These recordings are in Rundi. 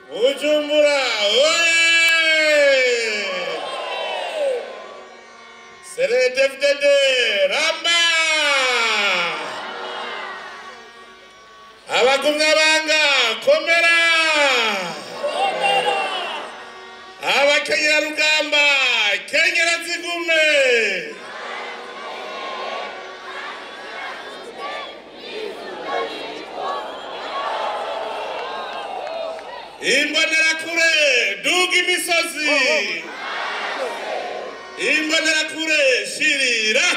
Bujumbura oye! CNDD-FDD ramba! Abagumyabanga komera! Abakenyerarugamba kenyera zigume! Imbonerakure duga imisozi! Imbonerakure shirira!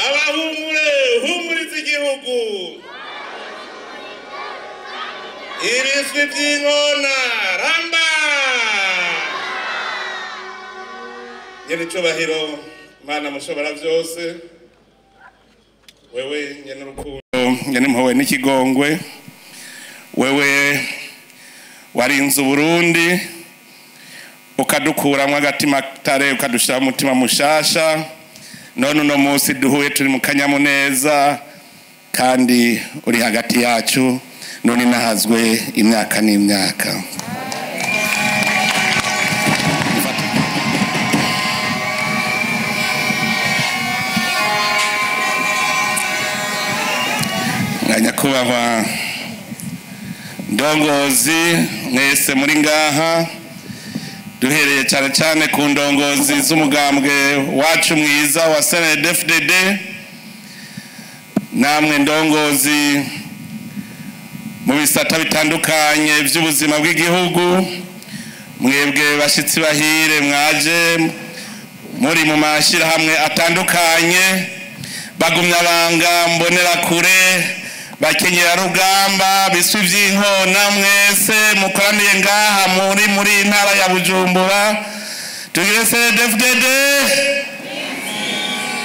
Abahumure humuriza igihugu! Ibiswi by'inkona ramba! Nyenicubahiro Mana mushobora byose, wewe nyene urukundo, nyene impuhwe n'ikigongwe, wewe warinze Uburundi ukadukuramwo agatima tare ukadushira umutima mushasha, none uno munsi duhuye turi mu kanyamuneza kandi uri hagati yacu, none nahazwe imyaka n'imyaka. Nyakubahwa ndongozi mwese muri ngaha, duhereye cyane cyane ku ndongozi z'umugambwe wacu mwiza wa CNDD-FDD, namwe ndongozi mu bisata bitandukanye by'ubuzima bw'igihugu, mwebwe bashitsi bahire mwaje muri mu mashirahamwe atandukanye, bagumyabanga mbonerakure, bakenyerarugamba, biswi by'inkona, mwese mukoraniye ngaha muri ntara ya Bujumbura. Tugire CNDD-FDD,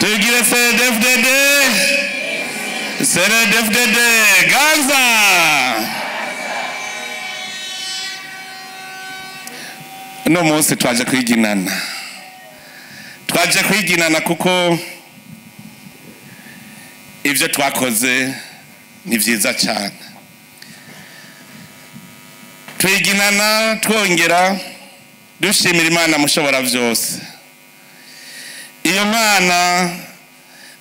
tugire CNDD-FDD, CNDD-FDD ganza! Uno munsi twaje kwiginana, twaje kwiginana kuko ivyo twakoze ni vyiza cyane. Twiginana twongera dushimira Imana mushobora byose. Iyo Mana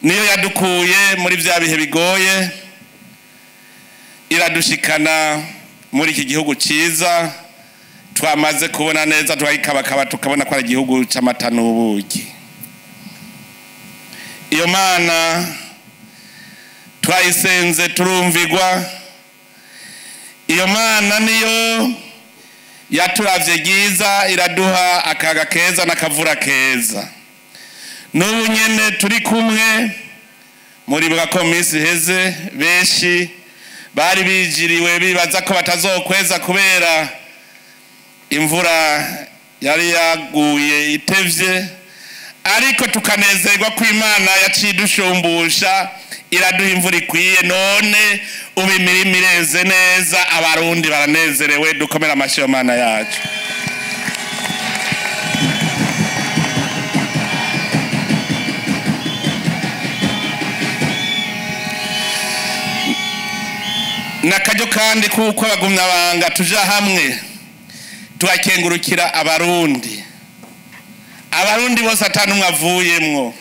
niyo yadukuye muri vya bihe bigoye, iradushikana muri iki gihugu ciza twamaze kubona neza, twayikabakaba tukabona ko ari igihugu c'amata n'ubuki. Iyo Mana twayisenze turumvigwa. Iyo Mana niyo yaturavye ryiza, iraduha akaga keza n'akavura keza. N'ubu nyene turi kumwe, muribuka ko minsi heze benshi bari bijiriwe bibaza ko batazokweza kubera imvura yari yaguye itevye, ariko tukanezerwa ko Imana yaciye idushumbusha iraduha imvura ikwiye, none ubu imirima ireze neza, abarundi baranezerewe. Dukomere amashyi Mana yacu. Nakaryo kandi kuko abagumyabanga tuja hamwe turakengurukira abarundi, abarundi bose atanumwe avuyemwo.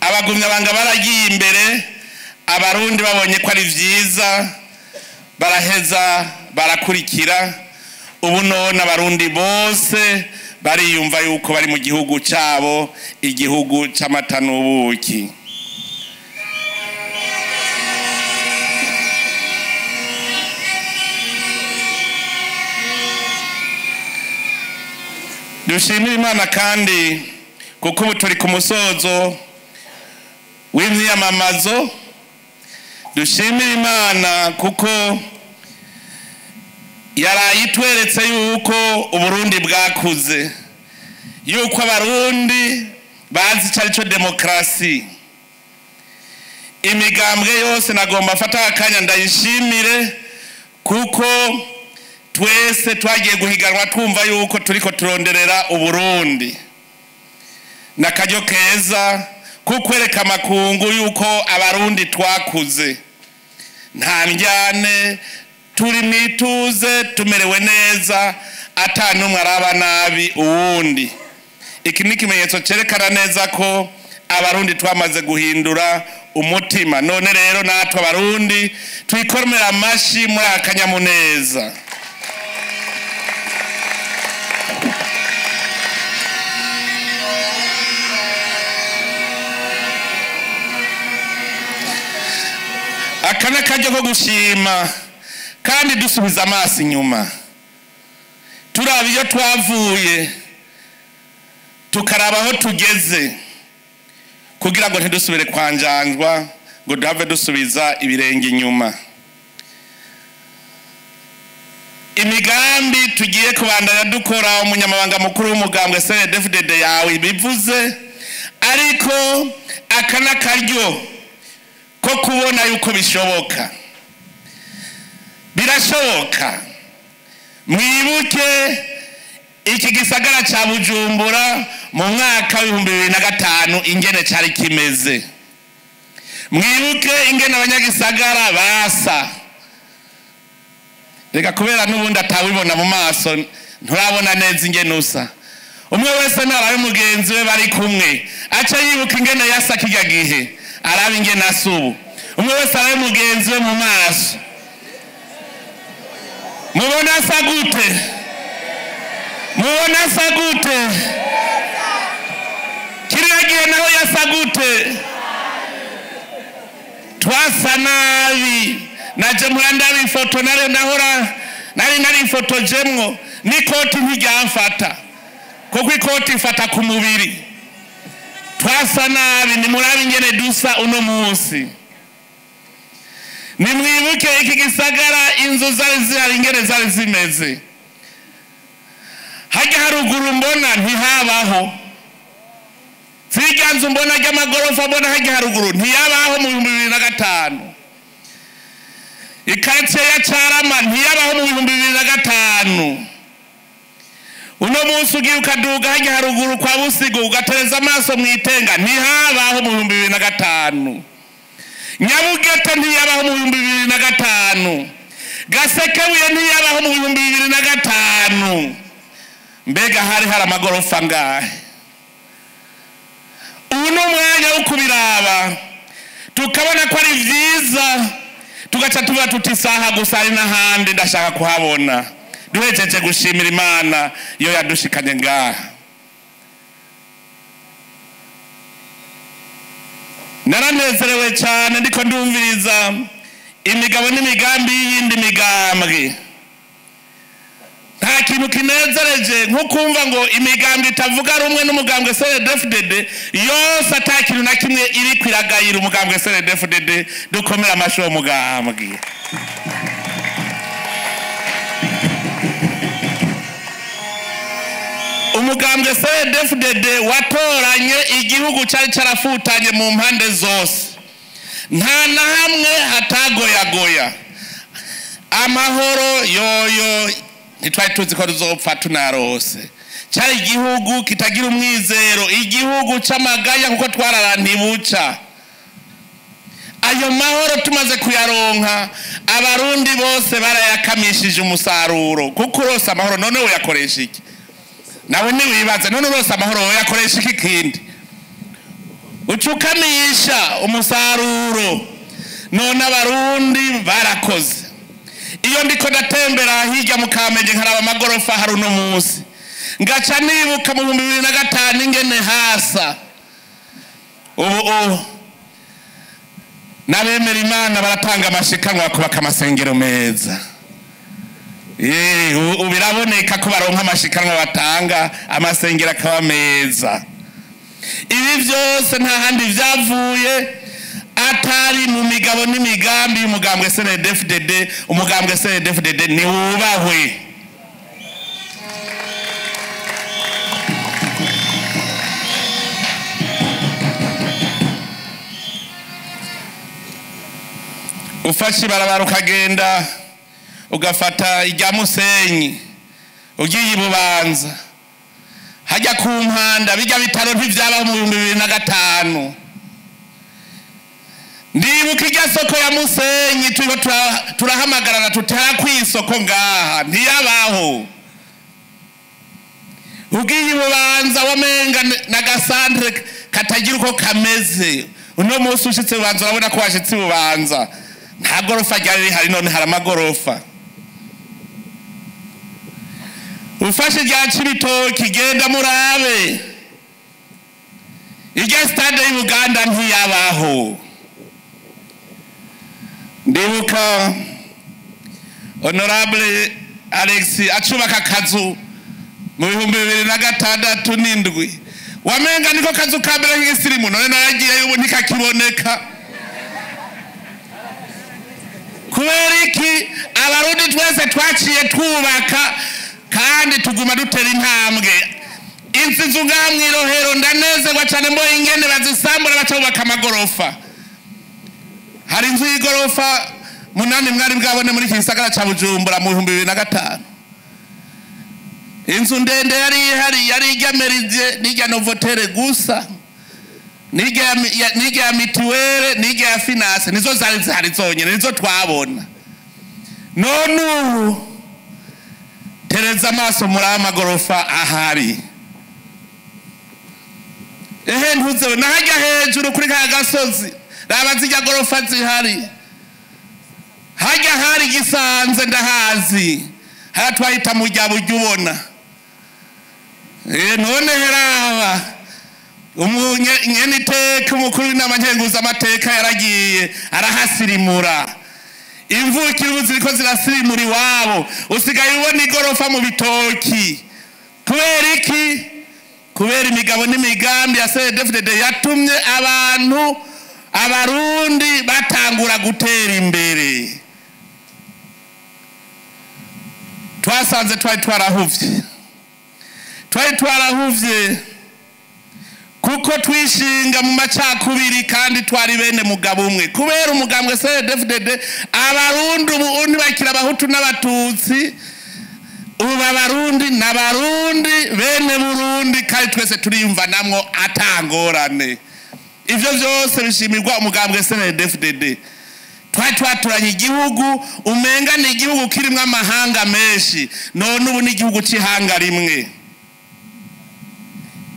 Abagumyabanga baragiye imbere, abarundi babonye ko ari vyiza baraheza barakurikira. Ubu none abarundi bose bariyumva yuko bari mu gihugu cabo, igihugu c'amata n'ubuki. Dushimira Imana kandi kuko ubu turi ku musozo w'imyiyamamazo. Dushimira Imana kuko yarayitweretse yuko Uburundi bwakuze, yuko abarundi bazi ico arico demokrasi. Imigambwe yose nagomba afata akanya ndayishimire, kuko twese twagiye guhiganwa twumva yuko turiko turonderera Uburundi. Nakaryo keza kukwereka amakungu yuko abarundi twakuze, nta njyane, turi mwituze, tumerewe neza, ata n'umwe araba nabi uwundi. Iki ni ikimenyetso cyerekana neza ko abarundi twamaze guhindura umutima. None rero natwe abarundi twikomera amashi muri akanyamuneza. Aka ni akaryo ko gushima kandi dusubiza amaso inyuma, turaba iyo twavuye tukaraba aho tugeze, kugira ngo ntidusubire kwanjanjwa ngo duhave dusubiza ibirenge inyuma. Imigambi tugiye kubandanya dukora, umunyamabanga mukuru w'umugambwe CNDD-FDD yawe bivuze, ariko aka ni akaryo ko kubona yuko bishoboka. Birashoboka. Mwibuke iki gisagara ca Bujumbura mu mwaka w'ibihumbi bibiri na gatanu ingene cari kimeze. Mwibuke ingene abanyagisagara basa. Reka kubera n'ubundi atawibona mu maso, nturabona neza ingene usa. Umwe wese narabe mugenzi we bari kumwe, aca yibuka ingene yasa kirya gihe, arabe ingene asa ubu. Umwe wese arabe mugenzi we mu maso, mubona asa gute? Mubona asa gute? Kiriya gihe naho yasa gute? Twasa nabi. Naje murandaba ifoto nari nahora nari narifotojemwo, n'ikoti ntiryamfata, kuko ikoti ifata ku mubiri. Twasa nabi. Nimurabe ingene dusa uno munsi. Nimwibuke iki gisagara inzu zari zihari ingene zari zimeze. Hajya haruguru mbona ntihabaho. Zirya nzu mbona ry'amagorofa mbona hajya haruguru ntiyabaho mu 2005. Ikartie ya Carama ntiyabaho mu 2005. Uno munsi ugiye ukaduga hajya haruguru kwa Busigo ugatereza amaso mu Itenga ntihabaho mu 2005. Nyabugete ntiyabaho mu 2005. Gasekebuye ntiyabaho mu 2005. Mbega hari hari amagorofa angahe? Ubu ni umwanya wo kubiraba, tukabona ko ari vyiza, tugaca tuvuga tuti isaha gusa hari n'ahandi ndashaka kuhabona. Duhejeje gushimira Imana iyo yadushikanye ngaha. Naranezerewe cyane ndiko ndumviriza imigabo n'imigambi y'iyindi migambwe. Nta kintu kinezereje nko kumva ngo imigambi itavuga rumwe n'umugambwe CNDD-FDD yose ata kintu na kimwe iri kwiragayira umugambwe CNDD-FDD. Dukomera amashi uwo mugambwe. Umugambwe CNDD-FDD watoranye igihugu cari carafutanye mu mpande zose, nta na hamwe hatagoyagoya. Amahoro yoyo ntitwari tuzi ko tuzopfa tunarose. Cari igihugu kitagira umwizero, igihugu c'amaganya kuko twarara ntibuca. Ayo mahoro tumaze kuyaronka, abarundi bose barayakamishije umusaruro. Kuko urose amahoro none uyakoresha iki? Nawe ntiwibaze, none urose amahoro uyakoresha iki kindi? Ucukamisha umusaruro. None abarundi barakoze. Iyo ndiko ndatembera hirya mu Kamenge nkaraba amagorofa hari uno munsi, ngaca nibuka mu 2005 ingene hasa. Ubu n'abemera Imana baratanga amashikanwa bakubaka amasengero meza. Ubu biraboneka ko baronka amashikanwa batanga, amasengero akaba meza. Ibi byose nta handi vyavuye atari mu migabo n'imigambi y'umugambwe CNDD-FDD. Umugambwe CNDD-FDD ni wubahwe. Ufashe ibarabara ukagenda ugafata irya Musenyi ugiye Ibubanza, hajya ku Mpanda, bijya bitaro ntivyabaho mu 2005. Ndibuka irya soko ya Musenyi turiko turahamagarana tutara kw'isoko ngaha ntiyabaho. Ugiye Ibubanza wamenga na gasantre katagira uko kameze. Uno munsi ushitse Bubanza urabona ko washitse Bubanza, nta gorofa ryari rihari, none hari amagorofa. Ufashe rya Cibitoki genda murabe, irya stade y'Uganda ntiyabaho. Ndibuka Honorable Alex acubaka akazu mu 2067, wamenga niko kazu ka mbere k'igisirimu, none naragiyeyo ubu ntikakiboneka. Kubera iki? Abarundi twese twaciye twubaka kandi tuguma dutera intambwe. Inzu ngaha mw'Irohero ndanezerwa cane mbonye ingene bazisambura baca bubaka amagorofa. Hari inzu y'igorofa 8 mwari bwabone muri iki gisagara ca Bujumbura mu 2005. Inzu ndende yari ihari yari irya Meridien n'irya Novotel gusa, n'irya ya Mituwele n'irya ya Finance, nizo zari zihari zonyene, nizo twabona. None ubu tereza amaso muri aya magorofa ahari. Ehe ntuzewe nahajya hejuru kuri ka gasozi, raba zirya gorofa zihari. Hajya hari Gisanze ndahazi, hara twahita mu rya buryo ubona. None heraba umunyeniteka umukuru w'inama nkenguzamateka yaragiye arahasirimura. Imvukira ubu ziriko zirasirimura iwabo, usigaye ubona igorofa mu bitoki. Kubera iki? Kubera imigabo n'imigambi ya CNDD-FDD yatumye abantu abarundi batangura gutera imbere. Twasanze twari twarahuvye, twari twarahuvye kuko twishinga mu macakubiri kandi twari bene mugabo umwe. Kubera umugambwe CNDD-FDD abarundi ubu ntibakira abahutu n'abatutsi, ubu abarundi n'abarundi bene Burundi, kandi twese turiyumva namwo atangorane. Ivyo vyose bishimirwa umugambwe CNDD-FDD. Twari twaturanye igihugu umenga ni igihugu kirimwo amahanga menshi, none ubu ni igihugu c'ihanga rimwe.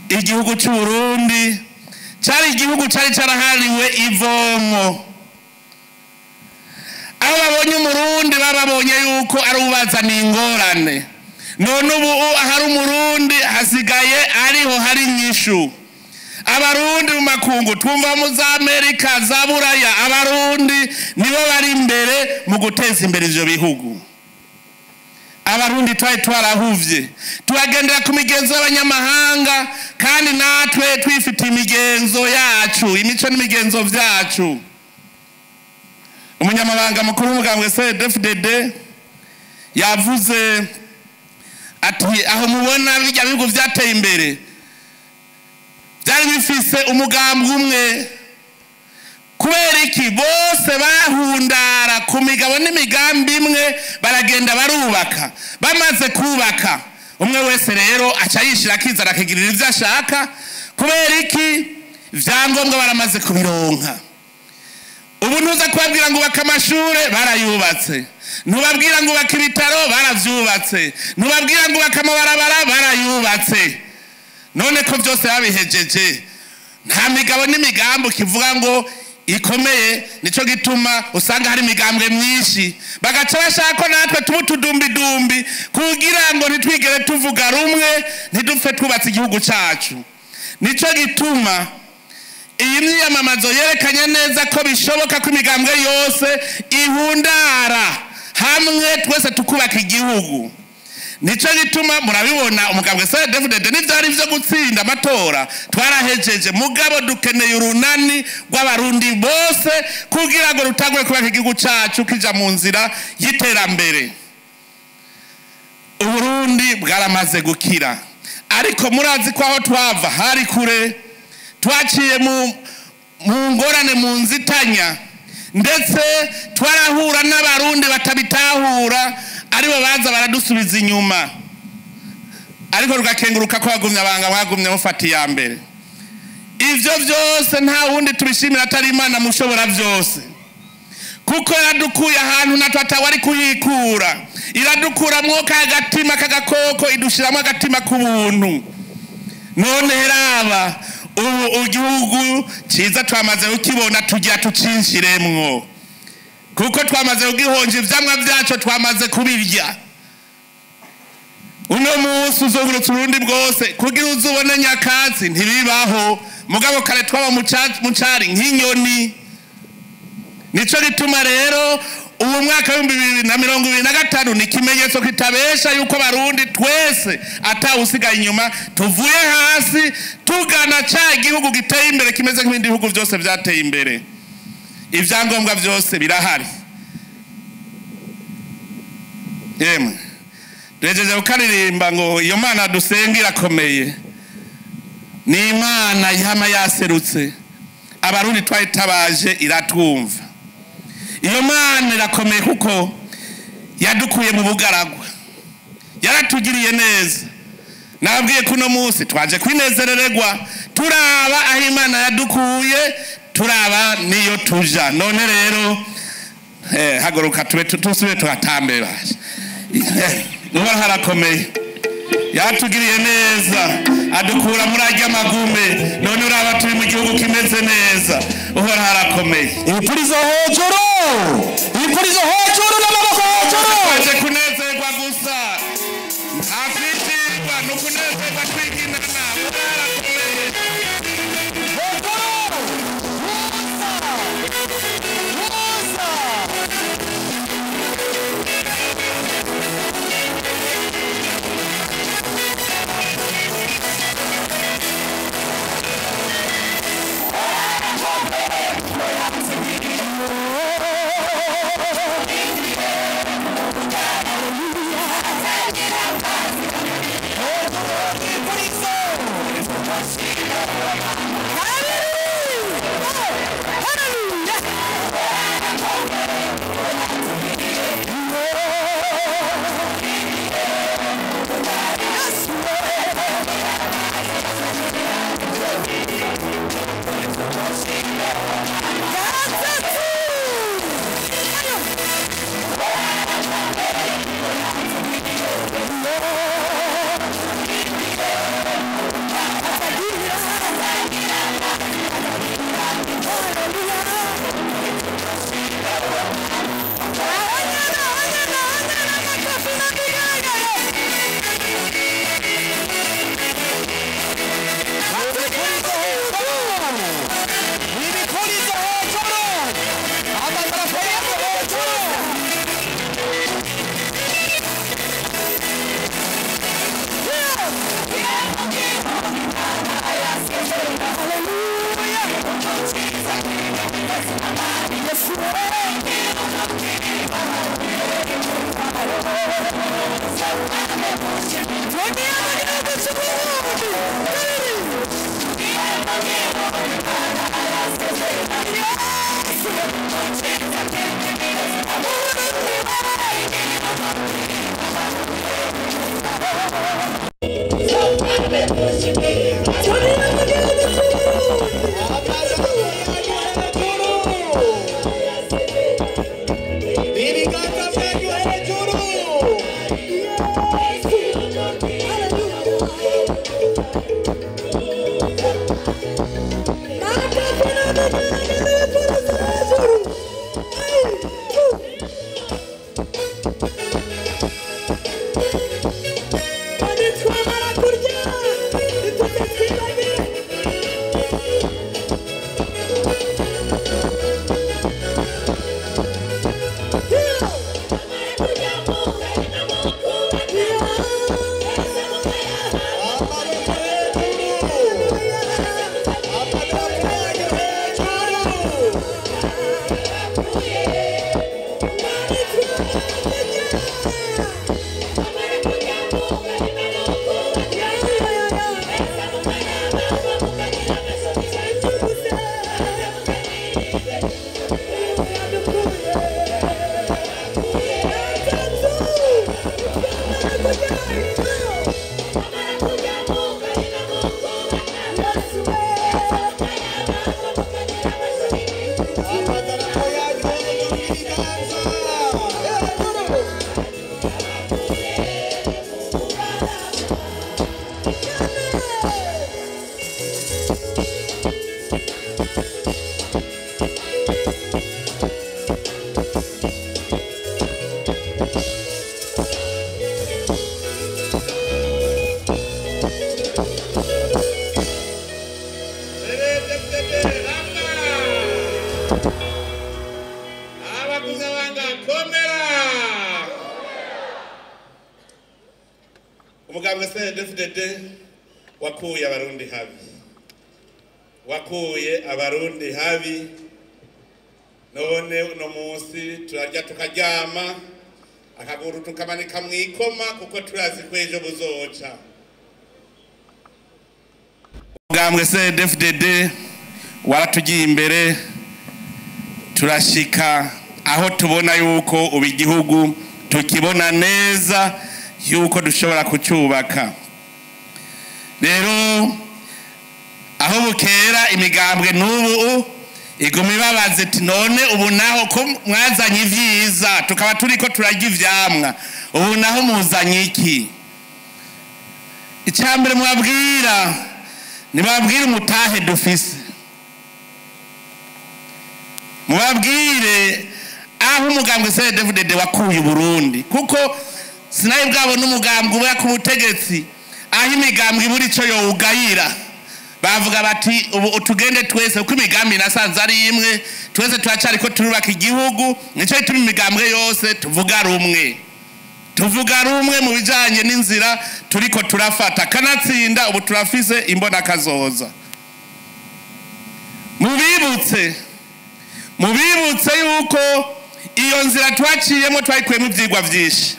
Igihugu c'u Burundi cari igihugu cari carahariwe ivomo. Aho babonye umurundi bababonye yuko ari ubazana ingorane. None ubu ahari umurundi hasigaye ariho hari inyishu. Abarundi mu makungu twumva mu za Amerika za Buraya, abarundi nibo bari imbere mu guteza imbere ivyo bihugu. Abarundi twari twarahuvye, tubagendera ku migenzo y'abanyamahanga, kandi natwe twifitiye imigenzo yacu, imico n'imigenzo vyacu. Umunyamabanga mukuru w'umugambwe CNDD-FDD yavuze ati aho mubona bijya bihugu vyateye imbere byari bifise umugambwe umwe. Kubera iki? Bose bahundara ku migabo n'imigambi imwe, baragenda barubaka. Bamaze kubaka, umwe wese rero aca yishira akizana akigirira ivyo ashaka. Kubera iki? Ivyangombwa baramaze kubironka. Ubu ntuza kubabwira ngo ubake amashure, barayubatse. Ntubabwira ngo ubake ibitaro, baravyubatse. Ntubabwira ngo ubake amabarabara, barayubatse. None ko vyose babihejeje, nta migabo n'imigambi kivuga ngo ikomeye. Nico gituma usanga hari imigambwe myinshi, bagaca bashaka ko natwe tuba utudumbidumbi kugira ngo ntitwigere tuvuga rumwe, ntidupfe twubatse igihugu cacu. Nico gituma iyi myiyamamazo yerekanye neza ko bishoboka ko imigambwe yose ihundara hamwe twese tukubaka igihugu. Nico gituma murabibona umugambwe CNDD-FDD n'ivyari vyo gutsinda amatora twarahejeje, mugabo dukeneye urunani rw'abarundi bose kugira ngo rutangure kubaka igihugu cacu kija mu nzira y'iterambere. Uburundi bwaramaze gukira, ariko murazi ko aho twava hari kure, twaciye mu ngorane, mu nzitanya, ndetse twarahura n'abarundi batabitahura, aribo baza baradusubiza inyuma. Ariko rugakenguruka ko bagumye abanga, bagumye bafata iya mbere. Ivyo vyose nta wundi tubishimira atari Imana mushobora vyose, kuko yadukuye ahantu natwe atawari kuyikura. Iradukuramwo ka gatima k'agakoko, idushiramo agatima k'ubuntu. None raba ubu igihugu ciza twamaze kukibona, tugira tucinjiremwo, kuko twamaze kugihonja, ivyamwa vyaco twamaze kubirya. Uno munsi uzungurutse Uburundi bwose kugira uzubone nyakatsi ntibibaho, mugabo kare twaba mu cari nk'inyoni. Nico gituma rero ubu mwaka w'2025 ni ikimenyetso kitabesha yuko Abarundi twese atawusigaye inyuma, tuvuye hasi tugana ca gihugu giteye imbere, kimeze nk'ibindi bihugu vyose vyateye imbere. Ivyangombwa vyose birahari. Yemwe, duhejeje kukaririmba ngo iyo Mana dusenga irakomeye, ni Imana yama yaserutse. Abarundi twayitabaje iratwumva. Iyo Mana irakomeye kuko yadukuye mu bugaragwa, yaratugiriye neza. Nababwiye ko uno munsi twaje kwinezerererwa, turaba aho Imana yadukuye, turaba niyo tuja. None rero haguruka tube tusubire tuhatambe basha. Uhoraho harakomeye, yatugiriye neza, adukura muri arya magume. None uraba turi mu gihugu kimeze neza. Uhoraho harakomeye. Ibipurizo hejuru, ibipurizo hejuru n'amaboko hejuru. Twaje kunezerwa gusa, nta ni ukunezerwa twiginana. Uhoraho harakomeye. Hejuru, muza, muza. Ibipurizo hejuru, amadarapo hejuru. Ibiganza byanyu hejuru. Amaboko hejuru. Amadarapo yanyu hejuru. Yes, Ibiganza hejuru. Abakuza banga komera umugambwe CNDD-FDD wakuye abarundi habi, wakuye abarundi habi. None uno munsi turarya tukaryama, akaguru tukamanika mwikoma, kuko turazi ko ejo buzoca. Umugambwe CNDD-FDD waratugiye imbere, turashika aho tubona yuko ubu igihugu tukibona neza yuko dushobora kucyubaka. Rero aho bukera imigambwe n'ubu iguma ibabaza iti none ubu naho ko mwazanye ivyiza tukaba turiko turarya ivyamwa, ubu naho muzanye iki? Icya mbere mubabwira, nibabwire umutahe dufise, mubabwire aho umugambwe CNDD-FDD wakuye Burundi, kuko sinayi bwabo n'umugambwe uba ku butegetsi aho imigambwe ibura ico yowugayira. Bavuga bati ubu tugende twese, kuko imigambi nasanze ari imwe, twese turacariko turubaka igihugu, nico gituma imigambwe yose tuvuga rumwe, tuvuga rumwe mu bijanye n'inzira turiko turafata. Kanatsinda ubu turafise imbona kazoza. Mubibutse yuko iyo nzira twaciyemo twayikuyemo ivyigwa vyinshi.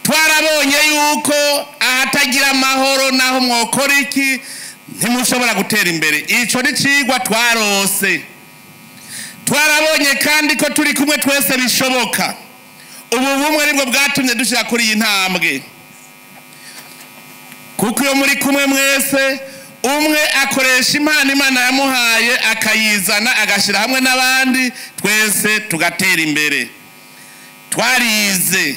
Twarabonye yuko ahatagira amahoro naho mwokora iki ntimushobora gutera imbere. Ico ni cigwa twarose. Twarabonye kandi ko turi kumwe twese bishoboka. Ubu bumwe nibwo bwatumye dushira kuri iyi ntambwe, kuko iyo muri kumwe mwese, umwe akoresha impano Imana yamuhaye akayizana agashira hamwe n'abandi, twese tugatera imbere. Twarize,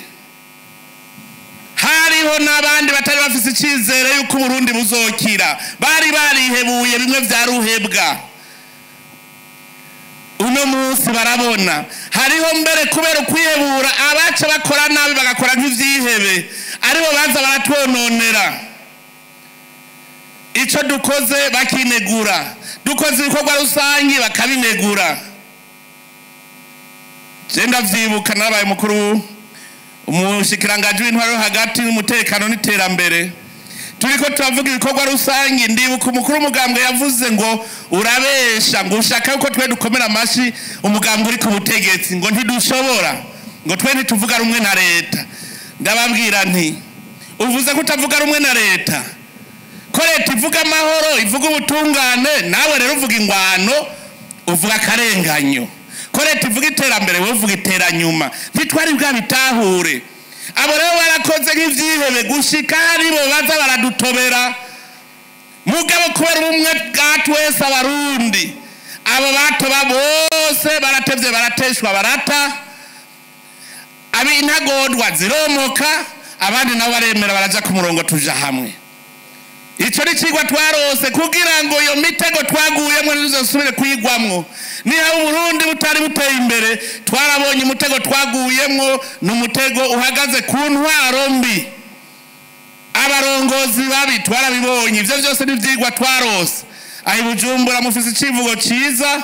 hariho n'abandi batari bafise icizere yuko Uburundi buzokira, bari barihebuye bimwe vya ruhebwa. Uno munsi barabona hariho mbere kubera ukwihebura abaca bakora nabi bagakora nk'ivyihebe, aribo baza baratwononera. Ico dukoze bakinegura, dukoze ibikorwa rusangi bakabinegura. Je ndavyibuka narabaye mukuru umushikiranganji w'intwaro yo hagati n'umutekano n'iterambere, turiko turavuga ibikorwa rusangi, ndibuka umukuru w'umugambwe yavuze ngo urabesha, ngo ushaka yuko twe dukomera amashi umugambwe uri ku butegetsi, ngo ntidushobora, ngo twe ntituvuga rumwe na leta. Ndababwira nti uvuze ko utavuga rumwe na leta, ko leta ivuga amahoro, ivuga ubutungane, nawe rero uvuga ingwano, uvuga akarenganyo. Ko leta ivuga iterambere, wowe uvuga iteranyuma. Ntitwari bwabitahure. Abo rero barakoze nk'ivyihebe gushika aribo baza baradutobera. Mugabo kubera ubumwe bwa twese abarundi, abo batoba bose baratevye, barateshwa, barata, ab'intagondwa ziromoka, abandi nabo baremera baraja ku murongo, tuja hamwe. Ico ni cigwa twarose kugira ngo iyo mitego twaguyemwo ntituzosubire kuyigwamwo. Niba Uburundi butari buteye imbere, twarabonye umutego twaguyemwo ni umutego uhagaze ku ntwaro mbi, abarongozi babi twarabibonye. Ivyo vyose ni ivyigwa twarose. Aho i Bujumbura mufise icivugo ciza,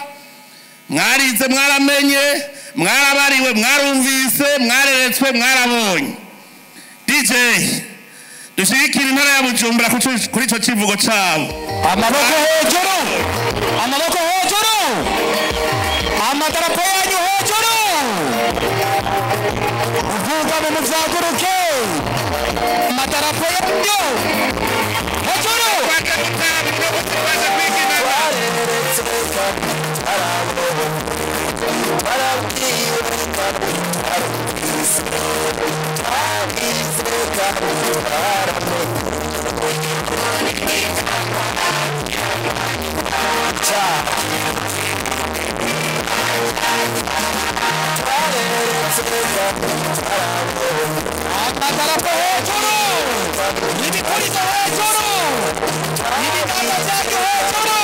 mwarize, mwaramenye, mwarabariwe, mwarumvise, mwareretswe, mwarabonye. DJ, dushigikira intara ya Bujumbura kuri ico civugo cabo. Amaboko hejuru, amaboko hejuru, amadarapo yanyu hejuru, uvuga mu muvyaguruke, amadarapo yanyu hejuru. Amadarapo hejuru, ibipurizo hejuru, ibiganza byanyu hejuru.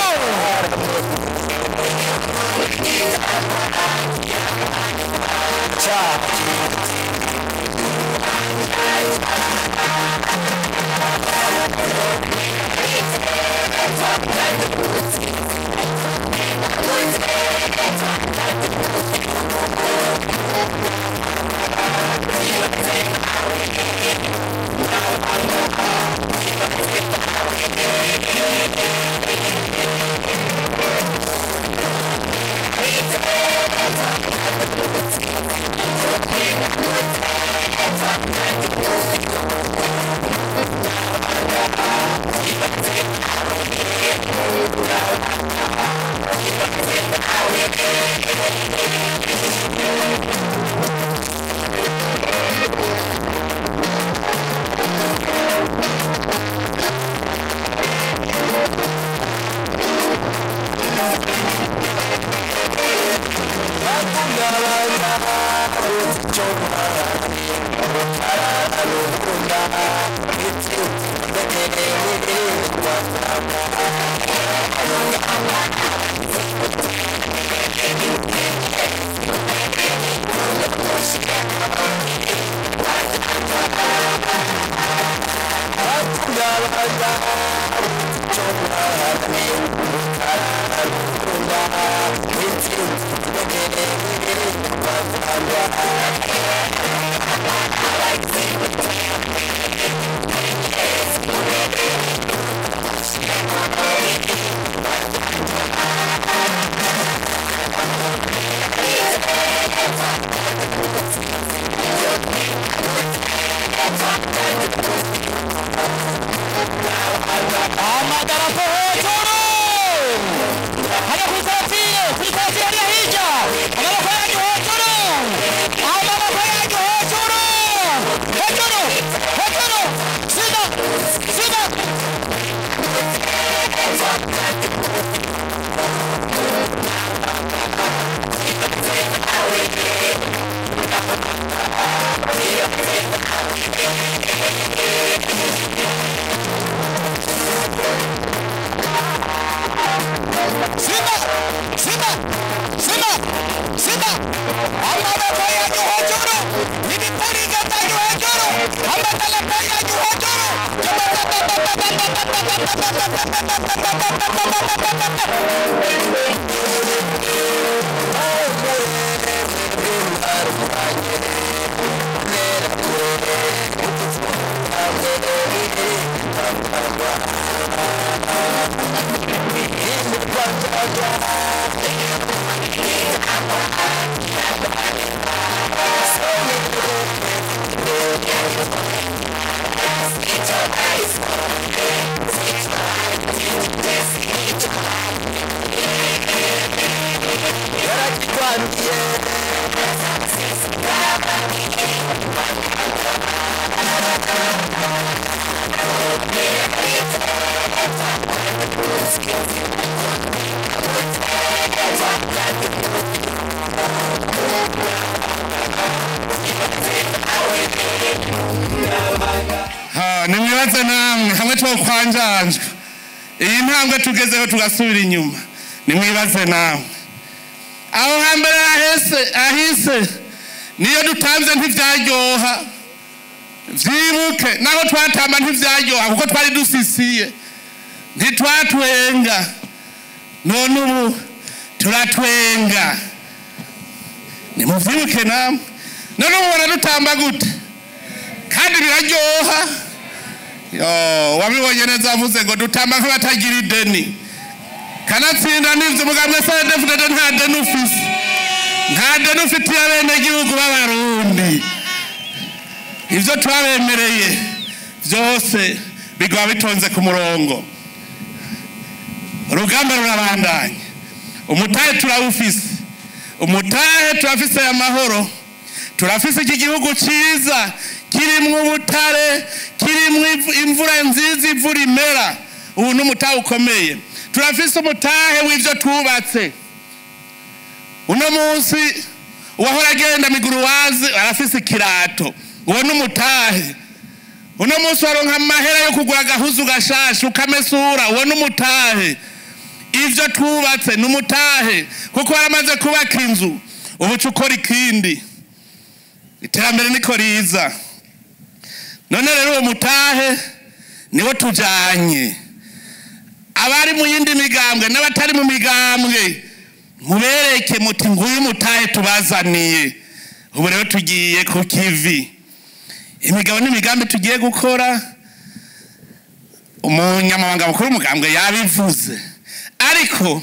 Amadarapo hejuru, hajya kuri korotire hariya hirya, amaboko yanyu hejuru, amaboko yanyu hejuru, hejuru, hejuru, siga, siga. Simba, Simba, Simba, Simba. Amaboko yanyu hejuru, ibipurizo byanyu hejuru, amadarapo yanyu hejuru. Nimwibaze namwe hamwe twokwanjanjwa iyi ntambwe tugezeho tugasubira inyuma. Nimwibaze namwe aho hambere ahise niyo dutanze ntivyaryoha, vyibuke naho twatamba ntivyaryoha kuko twari dusisiye, ntitwatwenga. None ubu turatwenga. Nimuvyibuke namwe. None ubu baradutamba gute kandi biraryoha? Yo, wabibonye neza avuze ngo dutamba nk'abatagira ideni. Kanatsinda nivyo mugambwe CNDD-FDD nta deni ufise, nta deni ufitiye abenegihugu b'Abarundi. Ivyo twabemereye vyose bigwa bitonze ku murongo. Urugamba rurabandanya, umutahe turawufise, umutahe turafise amahoro, turafise iki gihugu ciza kirimwo ubutare, kirimwo imvura nziza, imvura imera. Ubu n'umutahe ukomeye. Turafise umutahe w'ivyo twubatse. Uno munsi uwahora agenda miguruwazi arafise ikirato, uwo n'umutahe. Uno munsi waronka amahera yo kugura agahuzu gashasha ukamesura, uwo n'umutahe. Ivyo twubatse n'umutahe, kuko waramaze kubaka inzu, ubu uca ukora ikindi. Iterambere niko riza. None rero uwo mutahe niwo tujanye. Abari mu yindi migambwe n'abatari mu migambwe, mubereke muti nguyu mutahe tubazaniye. Ubu rero tugiye ku kivi. Imigabo n'imigambi tugiye gukora, umunyamabanga mukuru w'umugambwe yabivuze. Ariko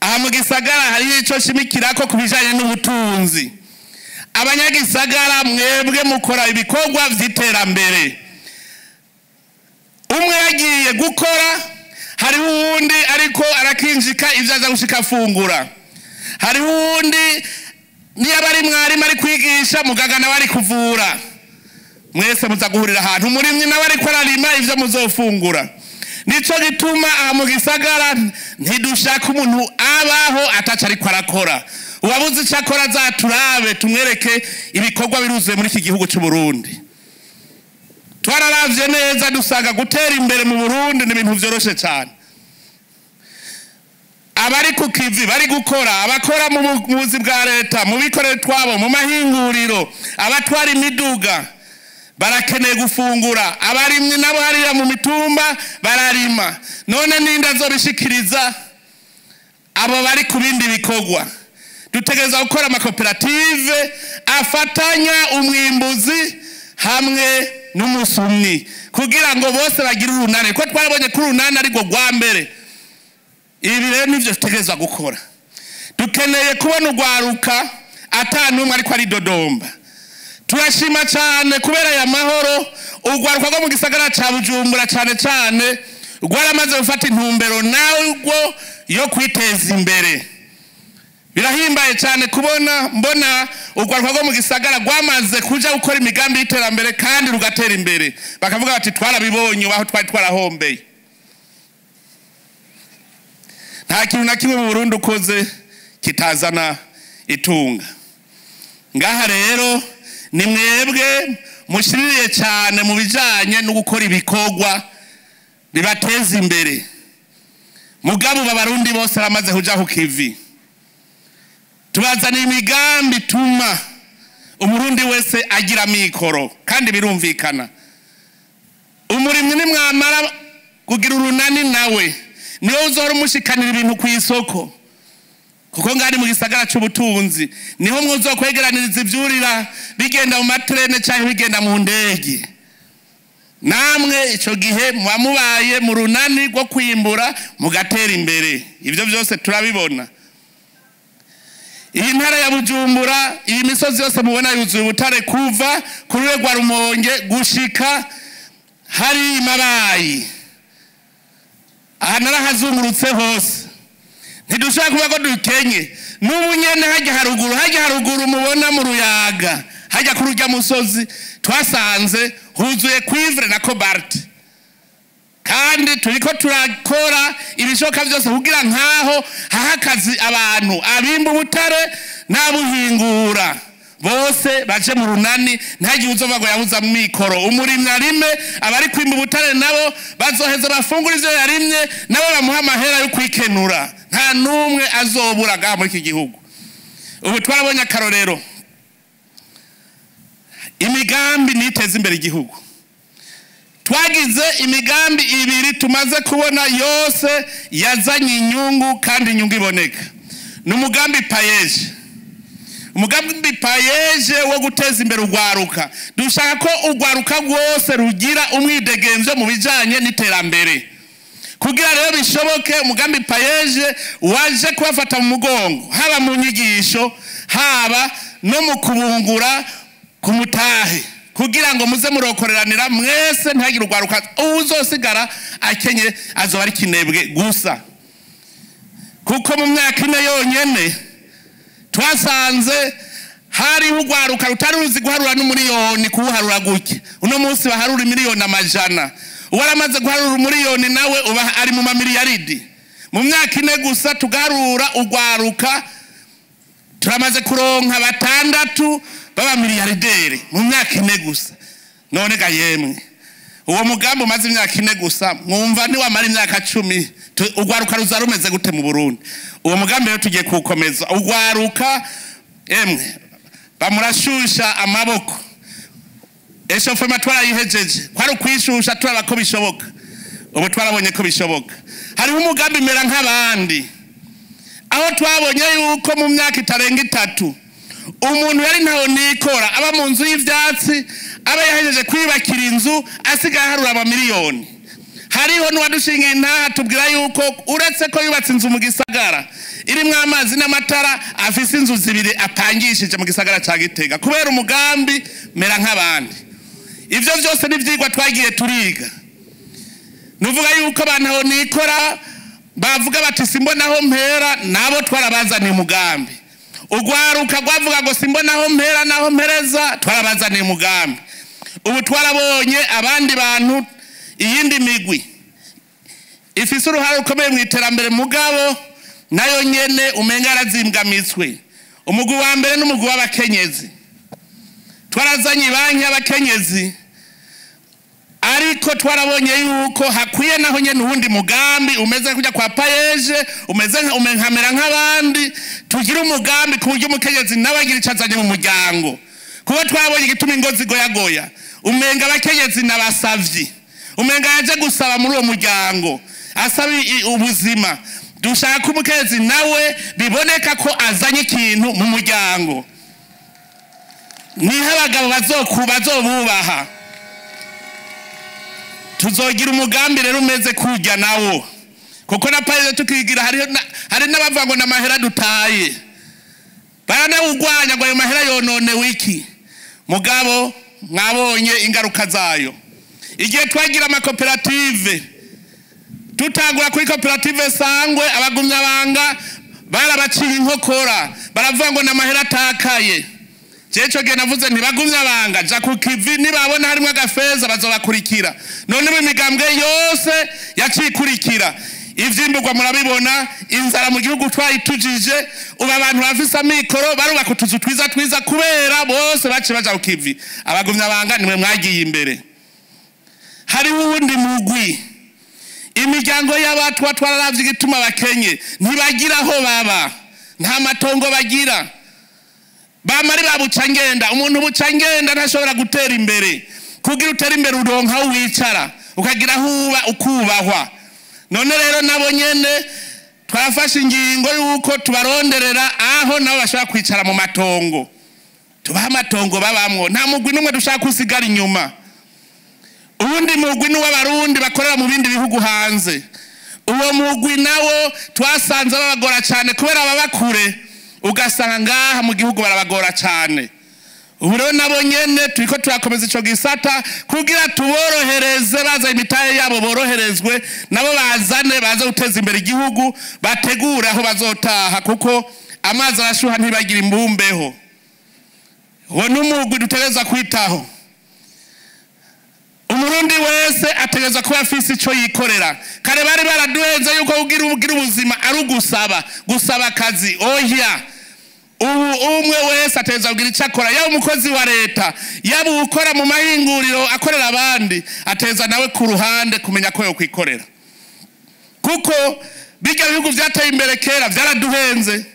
aha mu gisagara hariho ico nshimikirako ku bijanye n'ubutunzi. Abanyagisagara mwebwe mukora ibikorwa vy'iterambere. Umwe yagiye gukora, hariho uwundi ariko arakinjika ivyo aza gushika afungura. Hariho uwundi niba ari mwarimu ari kwigisha, muganga nawe ari kuvura. Mwese muza guhurira ahantu, umurimyi nawe ariko ararima ivyo muzofungura. Nico gituma aha mu gisagara ntidushaka umuntu abaho ataco ariko arakora. Uwabuze ico akora azaturabe tumwereke ibikorwa biruzuye muri iki gihugu c'u Burundi. Twararavye neza dusanga gutera imbere mu Burundi ni ibintu vyoroshe cane. Abari ku kivi bari gukora, abakora mu buzi bwa leta, mu bikorera twabo, mu mahinguriro, abatwara imiduga barakeneye gufungura, abarimyi nabo hariya mu mitumba bararima. None ninde azobishikiriza abo bari ku bindi bikorwa? Dutegereza gukora amakoperative afatanya umwimbuzi hamwe n'umusumyi kugira ngo bose bagire urunani, kuko twarabonye ko urunani ari rwo rwa mbere. Ibi rero nivyo dutegerezwa gukora. Dukeneye kubona urwaruka ata n'umwe ariko aridodomba. Turashima cyane kubera aya mahoro, urwaruka rwo mu gisagara ca Bujumbura cane cane rwaramaze gufata intumbero narwo yo kwiteza imbere. Birahimbaye cyane kubona mbona urwaruka rwo mu gisagara rwamaze kuja gukora imigambi y'iterambere kandi rugatera imbere. Bakavuga bati twarabibonye aho twari twarahombeye. Nta kintu na kimwe mu Burundi ukoze kitazana itunga. Ngaha rero ni mwebwe mushiririye cyane mu bijanye no gukora ibikorwa bibateza imbere. Mugabo abarundi bose baramaze kuja ku kivi. Tubazana imigambi tuma umurundi wese agira mikoro kandi birumvikana. Umurimyi nimwamara kugira urunani nawe niwe uzora umushikanira ibintu ku isoko, kuko ngari mu gisagara c'ubutunzi niho mwuzokwegeraniriza ivyurira bigenda mu matrene canke bigenda mu ndege. Namwe ico gihe muba mubaye mu runani rwo kwimbura mugatera imbere. Ivyo vyose turabibona. Iyi ntara ya Bujumbura, iyi misozi yose mubona yuzuye ubutare kuva kuri rwa Rumonge gushika hari Mabayi. Aha narahazungurutse hose. Ntidushobora kuvuga ko dukenye. N'ubu nyene hajya haruguru, hajya haruguru mubona mu Ruyaga, hajya kuri urya musozi twasanze huzuye cuivre na cobalt. Kandi turiko turakora ibishoboka byose kugira nkaho hahakazi abantu abimba ubutare n'abuhingura bose baje mu runani, ntihagire uzova ngo yabuze amikoro. Umurimyi arime, abari kwimba ubutare nabo bazoheza bafungura ivyo yarimye, nabo bamuha amahera yo kwikenura. Nta n'umwe azobura ngaha muri iki gihugu. Ubu twarabonye akarorero, imigambi niteza imbere igihugu. Twagize imigambi ibiri tumaze kubona yose yazanye inyungu kandi inyungu iboneka. Ni umugambi PAEEJ. Umugambi PAEEJ wo guteza imbere urwaruka. Dushaka ko urwaruka rwose rugira umwidegemvyo mu bijanye n'iterambere. Kugira rero bishoboke, umugambi PAEEJ waje kubafata mu mugongo, haba mu nyigisho, haba no mu kubungura ku mutahe, kugira ngo muze murokoreranira mwese, ntihagire urwaruka uzosigara akenye azoba ari kinebwe gusa. Kuko mu myaka ine yonyene twasanze hariho urwaruka rutari ruzi guharura n'umuriyoni, kuwuharura gutya. Uno munsi baharura miliyoni amajana. Uwaramaze guharura umuriyoni nawe uba ari mu mamiliyaridi. Mu myaka ine gusa tugarura urwaruka Turamaze kuronka 6 baba miliyarderi mu myaka 4 gusa. None ga yemwe, uwo mugambi umaze imyaka 4 gusa, mwumva ni wamara imyaka 10 ugwaruka ruzarumeze gute mu Burundi? Uwo mugambi rero tugiye kuwukomeza. Ugwaruka emwe bamurashusha amaboko. Eshofema twarayihejeje, kwari ukwishusha turaba ko bishoboka. Ubu twarabonye ko bishoboka. Hariho umugambi mera nk'abandi, aho twabonye yuko mu myaka itarenga 3 umuntu yari ntaho nikora, aba mu nzu y'ivyatsi, aba yahejeje kwibakira inzu, asigaye aharura amamiliyoni. Hariho n'uwadushinga intaha tubwira yuko uretse ko yubatse inzu mu gisagara irimwo amazi n'amatara, afise inzu 2 apangishije mu gisagara ca Gitega kubera umugambi mera nk'abandi. Ivyo vyose ni ivyigwa twagiye turiga. Nuvuga yuko abantu aho nikora bavuga bati simbona aho mpera, nabo twarabazaniye umugambi. Ugwaruka rwavuga ngo simbona aho mpera naho mpereza, twarabazaniye umugambi. Ubu twarabonye abandi bantu, iyindi migwi ifise uruhare rukomeye mu iterambere, mugabo nayo nyene umenga arazimbwamitswe. Umugwi wa mbere n'umugwi w'abakenyezi. Twarazanye banki y'abakenyezi, ariko twarabonye yuko hakwiye naho nyene uwundi mugambi umeze kujya kwa payeje, umeze nkamera nk'abandi, tugira umugambi ku buryo umukenyezi nawe agira ico azanye mu muryango. Kuko twabonye igituma ingo zigoyagoya, umenga abakenyezi n'abasavyi, umenga yaje gusaba muri uwo muryango, asaba ubuzima. Dushaka umukenyezi nawe biboneka ko azanye ikintu mu muryango, niho abagabo bazobubaha. Tuzogira umugambi rero umeze kujya nawo, kuko na payeje tukigira hari n'abavuga ngo n'amahera dutaye, baranawugwanya ngo ayo mahera yonone wiki. Mugabo mwabonye ingaruka zayo. Igihe twagira amakoperative, tutangura kuri koperative Sangwe, abagumyabanga barabaciye inkokora, baravuga ngo n'amahera atakaye. Jewe gihe navuze ntibagumyabanga, ja ku kivi nibabona harimo agafeza bazobakurikira. None ubu imigambwe yose yacikurikira. Ivyimburwa murabibona, inzara mu gihugu twayitujije, ubu abantu bafise amikoro barubaka utuzu twiza twiza kubera bose baciye baja ku kivi. Abagumyabanga nimwe mwagiye imbere. Hariho uwundi mugwi, imiryango y'abatwa twararavye igituma bakenye, ntibagira aho baba, nta matongo bagira. Bamari babuca ngenda, umuntu buca ngenda ntashobora gutera imbere. Kugira utere imbere uronka aho wicara, ukagira aho uba, ukubahwa. None rero nabo nyene twafashe ingingo yuko tubaronderera aho nabo bashobora kwicara mu matongo, tubaha amatongo babamwo. Nta mugwi n'umwe dushaka kusigara inyuma. Uwundi mugwi ni uw'abarundi bakorera mu bindi bihugu hanze. Uwo mugwi nawo twasanze babagora cyane kubera baba kure, ugasanga ngaha mu gihugu barabagora cyane. Ubu rero nabo nyene turiko turakomeza ico gisata kugira tuborohereze, baza imitahe yabo boroherezwe, nabo bazane baze guteza imbere igihugu, bategure aho bazotaha, kuko amazi arashuha ntibagira imbumbeho. Uwo ni umugwi dutegerezwa kwitaho. Umurundi wese ategerezwa kuba afise ico yikorera. Kare bari baraduhenze yuko kugira ubuzima ari ugusaba, gusaba akazi. Oya, ubu umwe wese ategerezwa kugira ico akora, yaba umukozi wa leta, yaba ukora mu mahinguriro akorera abandi, ategerezwa nawe ku ruhande kumenya ko yokwikorera. Kuko bijya bihugu vyateye imbere kera vyaraduhenze.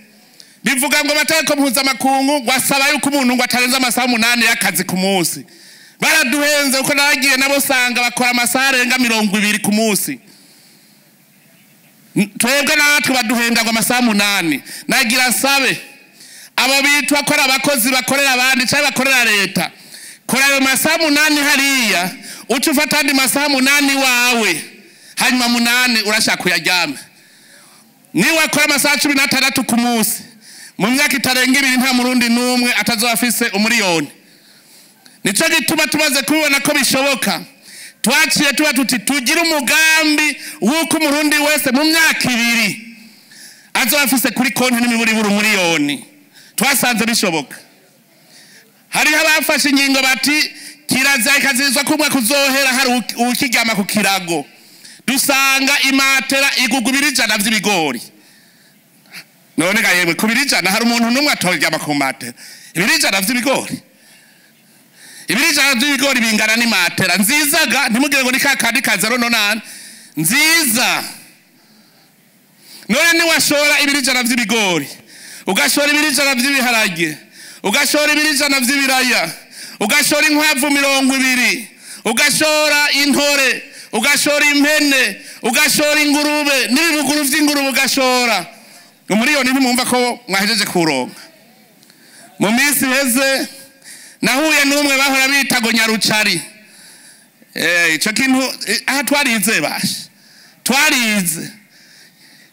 Bivuga ngo amategeko mpuzamakungu ngo asaba yuko umuntu ngo atarenza amasaha 8 y'akazi ku munsi. Baraduhenze kuko naragiye nabo sanga bakora amasaha arenga 20 ku munsi. Twebwe natwe baduhenda ngo amasaha 8. Nagira nsabe abo bitwa ko ari abakozi bakorera abandi cyangwa bakorera leta, kora ayo masaha 8 hariya, uce ufata andi masaha 8 wawe, hanyuma 8 urashaka kuyaryama. Niba wakora amasaha 16 ku munsi, mu myaka itarenga 2 nta murundi n'umwe atazoba afise umuriyoni. Nico gituma tumaze kubibona ko bishoboka, twaciye tuba tuti tugire umugambi w'uko umurundi wese mu myaka 2 azoba afise kuri konti n'imiburiburi umuriyoni. Twasanze bishoboka. Hariho abafashe ingingo bati kirazira ikazirizwa ko umwaka uzohera hari ukiryama ku kirago. Dusanga imatera igugwa 100 vy'ibigori. None ga yemwe, ku biro 100 hari umuntu n'umwe atoryama ku matera? Ibiro 100 vy'ibigori, ibiro 100 vy'ibigori bingana n'imatera nziza ga, ntimugire ngo ni ka kandi ka 0.8 nziza. None niwashora ibiro 100 vy'ibigori, ugashora ibiro 100 vy'ibiharage, ugashora ibiro 100 vy'ibiraya, ugashora inkwavu 20, ugashora intore, ugashora impene, ugashora ingurube n'ibibuguru vy'ingurube, ugashora umuriyoni, ntimwumva ko mwahejeje kuronka? Mu minsi iheze nahuye n'umwe bahora bita ngo Nyarucari. Ico kintu aha twarize, basha twarize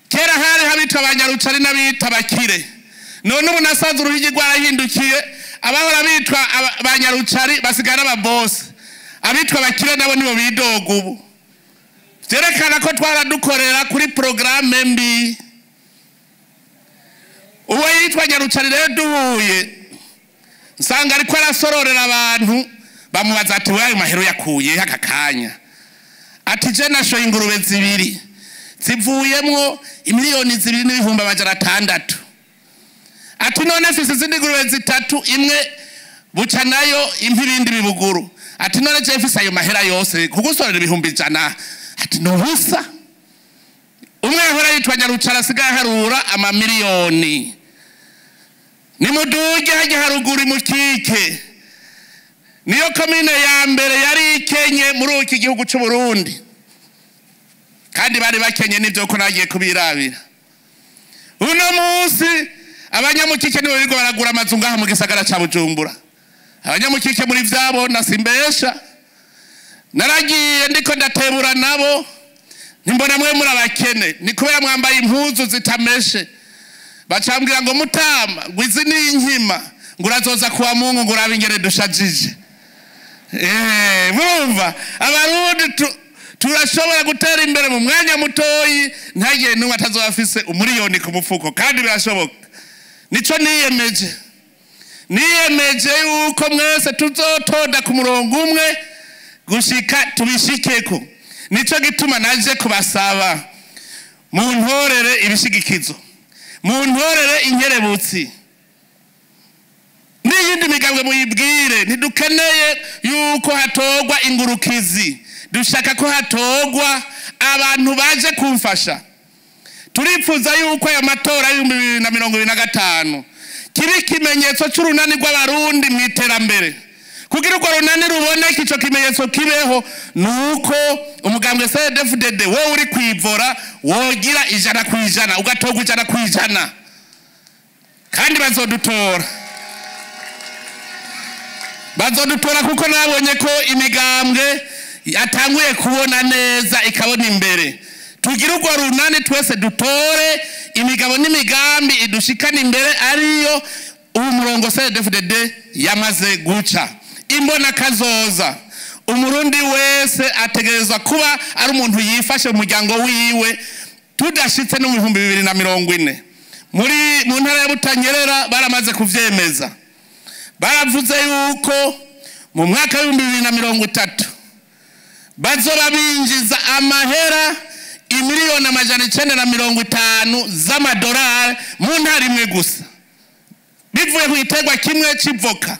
kera, hari habitwa abanyarucari n'abita bakire. None ubu nasanze uruhigi rwarahindukiye, abahora bitwa abanyarucari basigara ababosi, abitwa bakire nabo nibo bidoga ubu. Vyerekana ko twaradukorera kuri porogaramu mbi. Uwo yitwa Nyarucari rero duhuye, nsanga ariko arasororera abantu. Bamubaza ati: "Wewe, ayo mahero yakuye aka kanya?" Ati: "Je nashoye ingurube zibiri, zivuyemwo 2,600,000." Ati: "None mfise izindi ngurube zitatu, imwe buca nayo impa ibindi bibuguru." Ati: "None je mfise ayo mahera yose, kugusorera 100,000," ati, "nubusa." Umwe yahora yitwa Nyarucara asigaye aharura amamiliyoni. Nimuduge hajya haruguru Mukike, niyo komine ya mbere yari ikenye muri iki gihugu cy'u Burundi, kandi bari bakenye n'ibyo ko nagiye kubirabira. Uno munsi abanyamukike nibo birirwa baragura amazu ngaha mu gisagara ca Bujumbura. Abanyamukike muri vyabo simbesha, naragiye ndiko ndatebura nabo, ntimbona mwe muri abakene, ni kubera mwambaye impuzu zitameshe. Bacambwira ngo: "Mutama," ngo, "izi ni inkima," ngo, "urazoza kuwa Mungu," ngo, "urabe ingene dushajije." Murumva Abarundi turashobora gutera imbere mu mwanya mutoyi, ntagire n'umwe atazoba afise umuriyoni ku mufuko, kandi birashoboka. Nico niyemeje, niyemeje yuko mwese tuzotonda ku murongo umwe gushika tubishikeko. Nico gituma naje kubasaba muntorere ibishigikizo, muntorere inkerebutsi, n'iyindi migambwe muyibwire. Ntidukeneye yuko hatorwa ingurukizi, dushaka ko hatorwa abantu baje kumfasha. Turipfuza yuko aya matora y'2025 kiba ikimenyetso c'urunani rw'Abarundi mu iterambere. Kugira urwo runani ruboneke, ico kimenyetso kibeho, nuko umugambwe CNDD-FDD wowe uri kwivora wogira 100%, ugatorwa 100%, kandi bazodutora, bazodutora, kuko nabonye ko imigambwe yatanguye kubona neza, ikabona imbere. Tugire urwo runani twese, dutore imigabo n'imigambi idushikana imbere, ariyo ubu murongo CNDD-FDD yamaze guca. Imbona kazoza, Umurundi wese ategerezwa kuba ari umuntu yifashe mu muryango wiwe tudashitse no mu 2040. Muri mu ntara ya Butanyerera baramaze kuvyemeza, baravuze yuko mu mwaka w'2030 bazoba binjiza amahera 950,000,000 z'amadolari mu ntara imwe gusa, bivuye ku giterwa kimwe c'ivoka.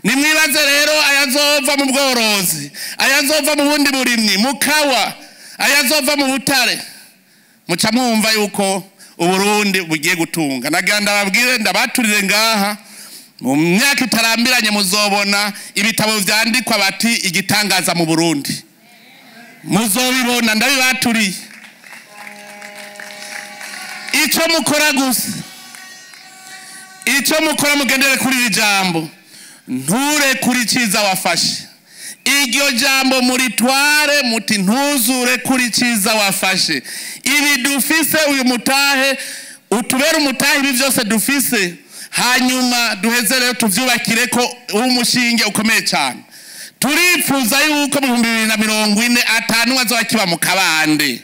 Nimwibaze rero ayazova mu bworozi, ayazova mu bundi burimyi, mu kawa, ayazova mu butare, muca mwumva yuko Uburundi bugiye gutunga. Nagira ndababwire, ndabaturire ngaha, mu myaka itarambiranye muzobona ibitabo vyandikwa bati igitangaza mu Burundi. Muzobibona, ndabibaturiye. Ico mukora gusa, ico mukora, mugendere kuri iri jambo: nture kuri ciza wafashe. Iryo jambo muritware, muti ntuzure kuri ciza wafashe. Ibi dufise, uyu mutahe utubere umutahe, ibi byose dufise, hanyuma duheze rero tuvyubakire ko umushinge ukomeye cyane. Turipfuza yuko mu 2040 atanu azoba kiba mu kabande.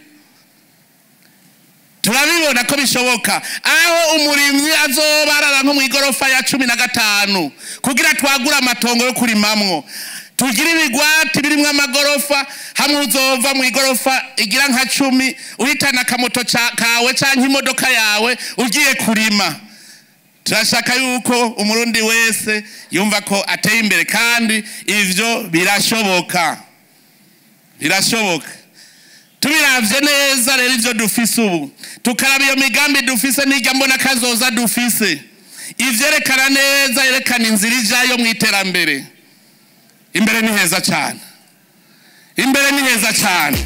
Turabibona ko bishoboka, aho umurimyi azoba arara nko mu igorofa ya 15 kugira twagura amatongo yo kurimamwo. Tugira ibigwati birimwo amagorofa, hamwe uzova mu igorofa igira nka 10 uhitana akamoto kawe canke imodoka yawe ugiye kurima. Turashaka yuko umurundi wese yumva ko ateye imbere, kandi ivyo birashoboka. Birashoboka. Tubiravye neza rero ivyo dufise ubu, tukaraba iyo migambi dufise n'irya mbona kazoza dufise, ivyerekana neza, yerekana inzira ijayo mu iterambere. Imbere ni heza cyane, imbere ni heza cyane.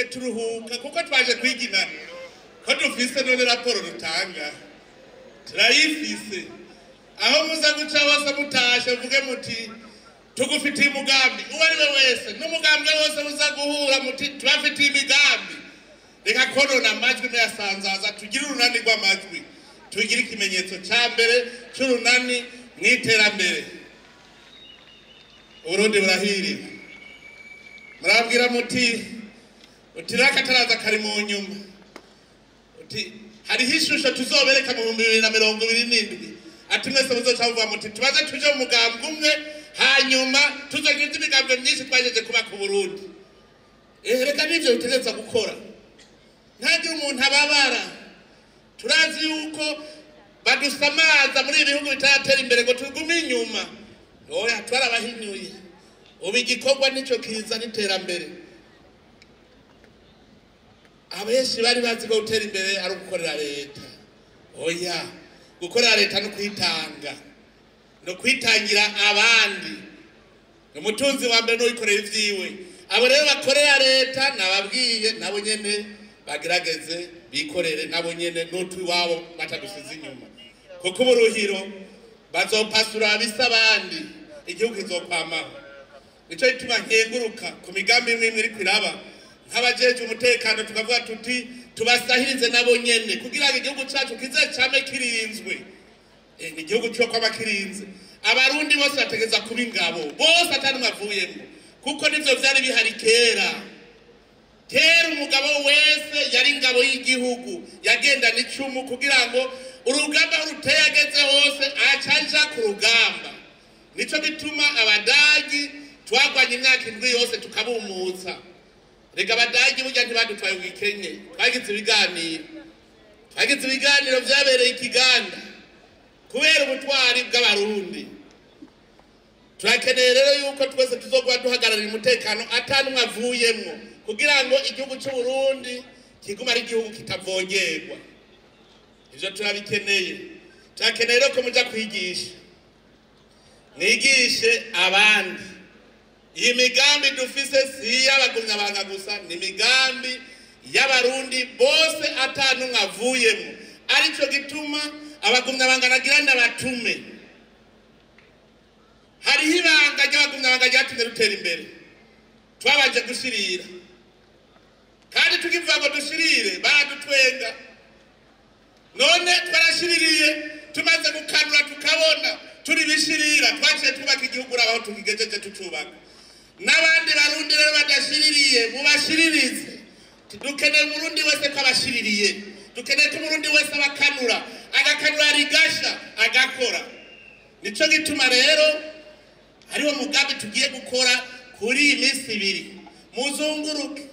Turuhuka kuko twaje kwigina ko dufise none raporo rutanga turayifise. Aho muza guca hose mutashe mvuge muti tugufitiye umugambi, uwo ari we wese n'umugambi wose muza guhura muti tubafitiye imigambi. Reka konona amajwi muyasanzaza, tugire urunani rw'amajwi, tugire ikimenyetso ca mbere c'urunani mw'iterambere. Uburundi burahiriwe. Murabwira muti utiraka taraza kari mu nyuma, uti hariho ishusho tuzobereka mu 2027, ati mwese muzoca muvuga muti tubaze tuje mu mugambwe umwe, hanyuma tuzogira imigambwe myinshi twajeje kuba ku Burundi. Reka nivyo bitegerezwa gukora, ntagire umuntu ababara. Turazi yuko badusamaza muri ibi bihugu bitaratera imbere ngo tugume inyuma. Oya, twarabahinyuye. Ubu igikorwa nico kiza n'iterambere. Abenshi bari bazi ko gutera imbere ari ugukorera leta. Oya, gukorera leta no kwitanga, no kwitangira abandi. Umutunzi wa mbere n'uwikorera ivyiwe. Abo rero bakorera leta nababwiye nabo nyene bagerageze bikorere nabo nyene n'utwi wabo batadusize inyuma, kuko uburuhiro bazopasura bisa abandi, igihugu kizokwamaho. Nico gituma nkenguruka ku migambi imwe imwe iriko iraba, nk'abajeje umutekano tukavuga tuti tubasahirize nabo nyene kugira ngo igihugu cacu kize came kirinzwe. Ni igihugu cyo kwaba kirinze. Abarundi bose bategeza kuba ingabo bose atanumwe avuyemo, kuko nivyo vyari bihari kera. Kera umugabo wese yari ingabo y'igihugu, yagendana icumu kugira ngo urugamba ruteye ageze hose acaja ku rugamba. Nico gituma abadagi twagwanye imyaka 7 yose tukabumutsa. Rega abadagi burya ntibadutwaye ubwikenye, twagize ibiganiro, twagize ibiganiro vyabereye ikiganda kubera ubutwari bw'abarundi. Turakeneye rero yuko twese tuzogwa duhagararira umutekano atanumwe avuyemwo, kugira ngo igihugu c'u Burundi kigume ari igihugu kitavogerwa. Ivyo turabikeneye. Turakeneye rero ko muja kwigisha, mwigishe abandi. Iyi migambi dufise si iy'abagumyabanga gusa, ni imigambi y'abarundi bose atanumwe avuyemwo. Arico gituma abagumyabanga nagira ndabatume. Hariho ibanga ry'abagumyabanga ryatumye rutera imbere. Twabanje gushirira, kandi tukivuga ngo dushirire baradutwenga. None twarashiririye, tumaze gukanura tukabona turi bishirira, twaciye twubaka igihugu urabaho tukigejeje tucubaka. N'abandi barundi rero badashiririye mubashiririze. Dukeneye umurundi wese ko abashiririye, dukeneye ko umurundi wese abakanura, agakanura rigasha agakora. Nico gituma rero Ariwo mugambi tugiye gukora kuri iyi minsi ibiri. Muzunguruke.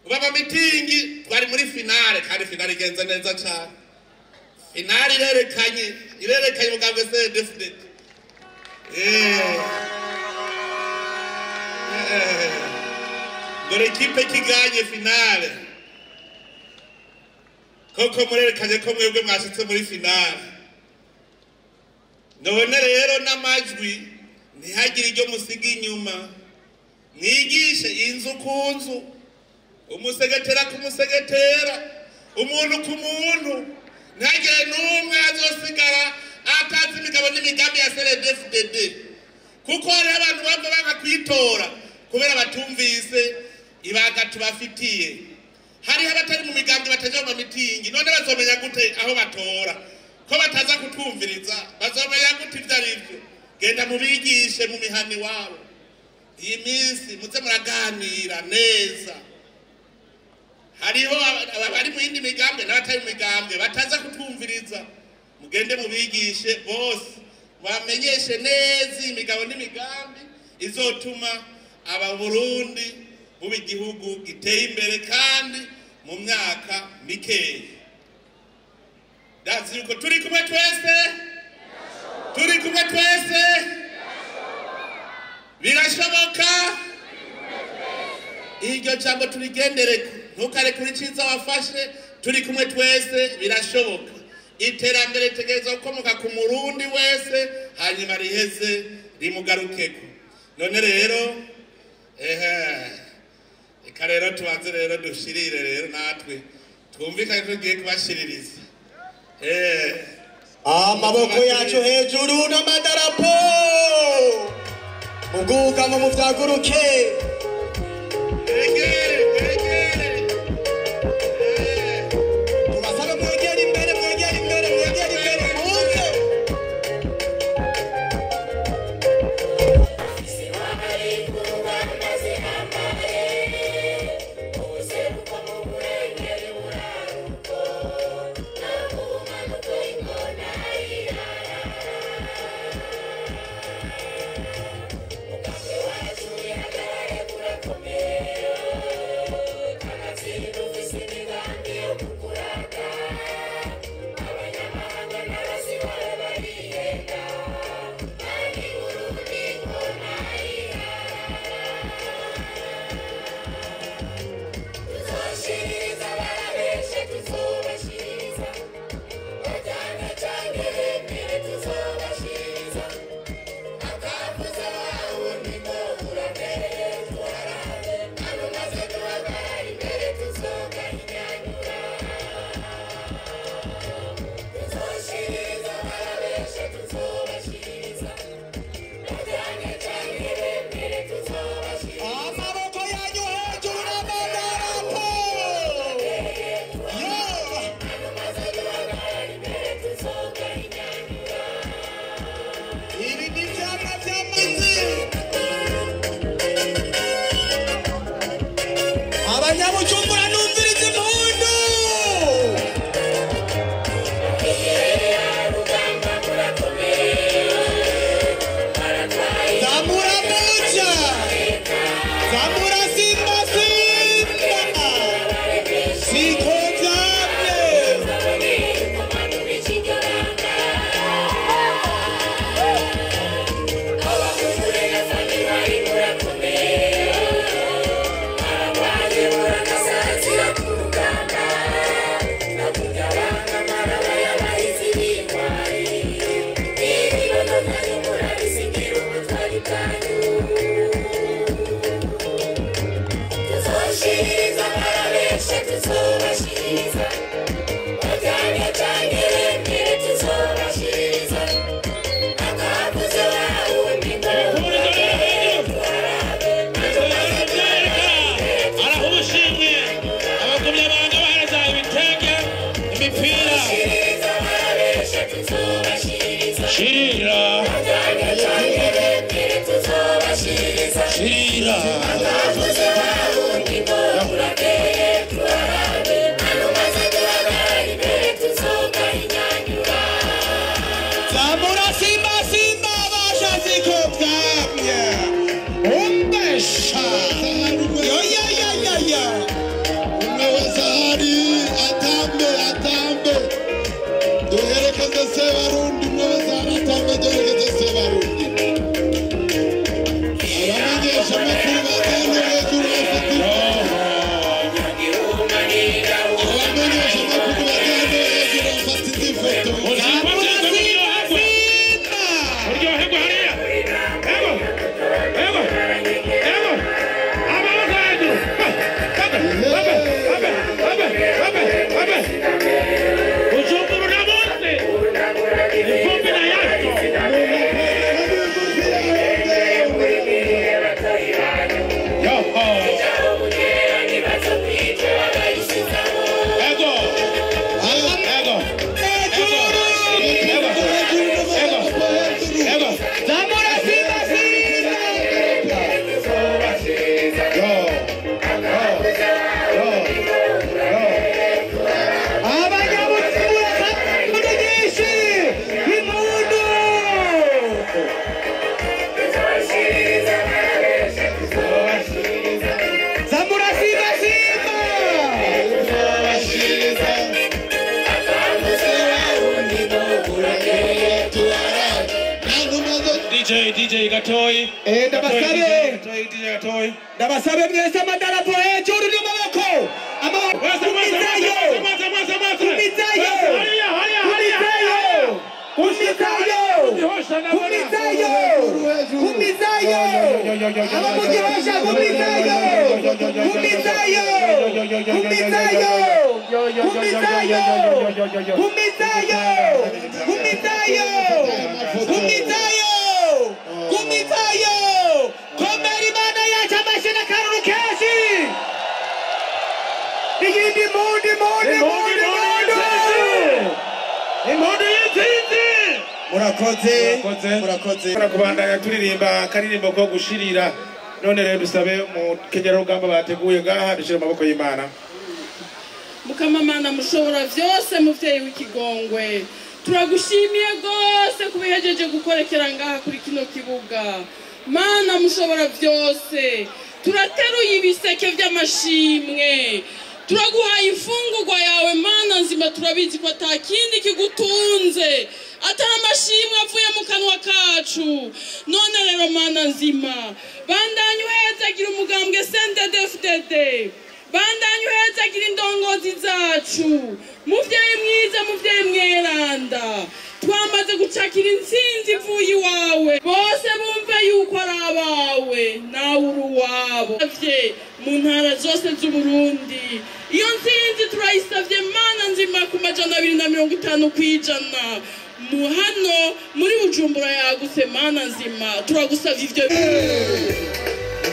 Uba mitingi twari muri finale, kandi finale igenze neza cyane. Finale irerekanye umugambi CNDD-FDD. Dore ikipe kiganye finale. Koko murerekanye ko mwebwe mwashitse muri finale. None rero n'amajwi ntihagire iryo musiga inyuma. Mwigishe inzu ku nzu, umusegetera ku musegetera, umuntu ku muntu. Ntihagire n'umwe azosigara atazi imigabo n'imigambi ya CNDD-FDD. Kuko hariho abantu bava banga kwitora kubera batumvise ibanga tubafitiye. Hariho abatari mu migambi bataja mu mitingi, none bazomenya gute aho batora? Ko bataza kutwumviriza, bazomenya gute ivyo ari vyo? Genda mubigishe mu mihani wabo. Iyi minsi muze muraganira neza. Hariho abari mu yindi migambi n'abatari mu migambi bataza kutwumviriza, mugende mubigishe bose, bamenyeshe neza imigabo n'imigambi izotuma aba Burundi buba igihugu giteye imbere kandi mu myaka mikeya. Ndazi yuko turi kumwe twese, turi kumwe twese, birashoboka. Iryo jambo turigendereko, ntukarekure iciza wafashe. Turi kumwe twese, birashoboka. Iterambere ritegerezwa gukomoka ku Murundi wese, hanyuma riheze rimugarukeko. None rero reka rero tubanze rero dushirire rero natwe twumvikane tugiye kubashiririza. Amaboko yacu hejuru n'amadarapo, mugugamo muvyaguruke. Egere, egere. Tubasabe mwegere imbere, mwegere imbere, mwegere imbere, muze. Amaboko yanyu hejuru n'amadarapo. Yo! Ibi ni ivyamwa vy'amazi. Abanyabujumbura numviriza impundu. Zamura moja, zamura simba simba, siko vyamye. Arahushimwe abagumyabanga bahereza ibitenge, imipira. Shirira, shirira. Zamura simba simba bashazi. Niko vyamye. Umbesha. Yo ya ya ya ya. Umwe wese ahari atambe atambe. Duherekeze Sebarundi, umwe wese ahari atambe duherekeze Sebarundi. Abamenyesha amakuru batanu hejuru bafite abamenyesha amakuru batanu hejuru bafite ifoto. Uryoherwa hariya. Ego. Ego. Ego. Amaboko hejuru. Abe, abe, abe, abe, abe, abe. Bujumbura uno munsi. Ivumbi na yaco. Yoho. Ego. Ego. Ego. Ego. Ego. Zamura Simba Simba. Yo. Yo. Yo. Yo. Abanyabujumbura kandi nyinshi. Impundu. Zamura Simba Simba. DJ DJ Gatoyi. Ndabasabe. Gatoyi DJ Gatoyi. Ndabasabe mwese amadarapo hejuru n'amaboko. Amaboko. Mwese mwese Kumizayo. mwese mwese mwese. Kumizayo. Hariya hariya hariya. Kumizayo. Kumizayo. Kumizayo. Abamugisha kumizayo. Kumizayo. Kumizayo. Kumizayo. Kumizayo. Kumizayo. Kumizayo. Kumizayo. Komera Imana yacu amashyi n'akaruru kenshi. Iyindi mundi mundi mundi mundi. Impundu y'intsinzi. Murakoze. Murakoze. Murakoze. Kubandanya turirimba akaririmbo ko gushirira. None rero dusabe mu kenyerarugamba bateguye ngaha dushyire mu maboko y'Imana. Mukamamana mushobora byose muvyeyi w'ikigongwe, turagushimiye rwose kubihejeje gukorekera ngaha kuri kino kibuga. Mana mushobora byose, turateruye ibiseke by'amashimwe, turaguhaye imfungurwa yawe Mana nzima. Turabizi ko ata kindi kigutunze atari amashimwe avuye mu kanwa kacu. None rero Mana nzima, bandanye uhezagira umugambwe CNDD-FDD, bandanye uhezagira indongozi zacu. Muvyeyi mwiza, muvyeyi mweranda, twamaze gucakira intsinzi ivuye iwawe. Bose bumve yuko ari abawe nawe uri uwabo. Mu ntara zose z'Uburundi iyo ntsinzi turayisavye Mana nzima ku 250%. Mu hano muri Bujumbura yagutse Mana nzima, turagusavye ivyo.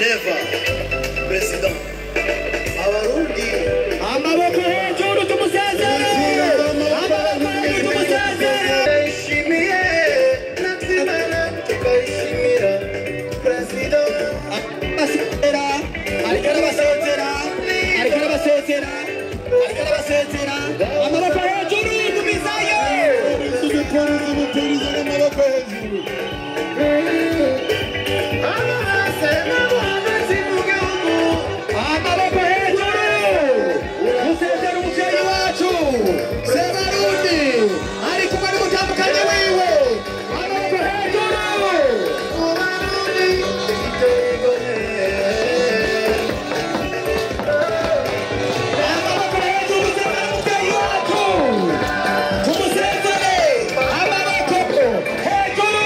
Neva president Abarundi Amaboko hejuru tumusezere. Amaboko hejuru tumusezere. Tuyishimiye natwe Imana tukayishimira president. Abasezera, ariko arabasezera, ariko arabasezera, ariko arabasezera. Amaboko hejuru gumizayo. Umupolisi n'amaboko hejuru. Amaboko hejuru. Musezera umuvyeyi wacu Sebarundi ari kumwe n'umutambukanyi wiwe. Amaboko hejuru. Amaboko hejuru musezera umuvyeyi wacu. Tumusezere. Amaboko hejuru.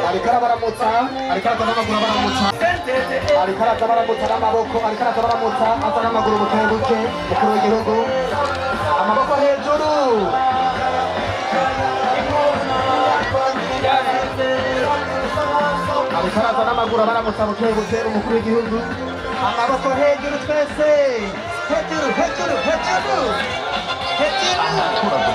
Ariko arabaramutsa, ariko araza n'amaguru abaramutsa, ariko araza abaramutsa n'amaboko, ariko araza abaramutsa aza n'amaguru buke buke. Mukuru w'igihugu, amaboko hejuru. Ariko araza n'amaguru abaramutsa buke buke. Umukuru w'igihugu, amaboko hejuru, twese hejuru, hejuru, hejuru, hejuru.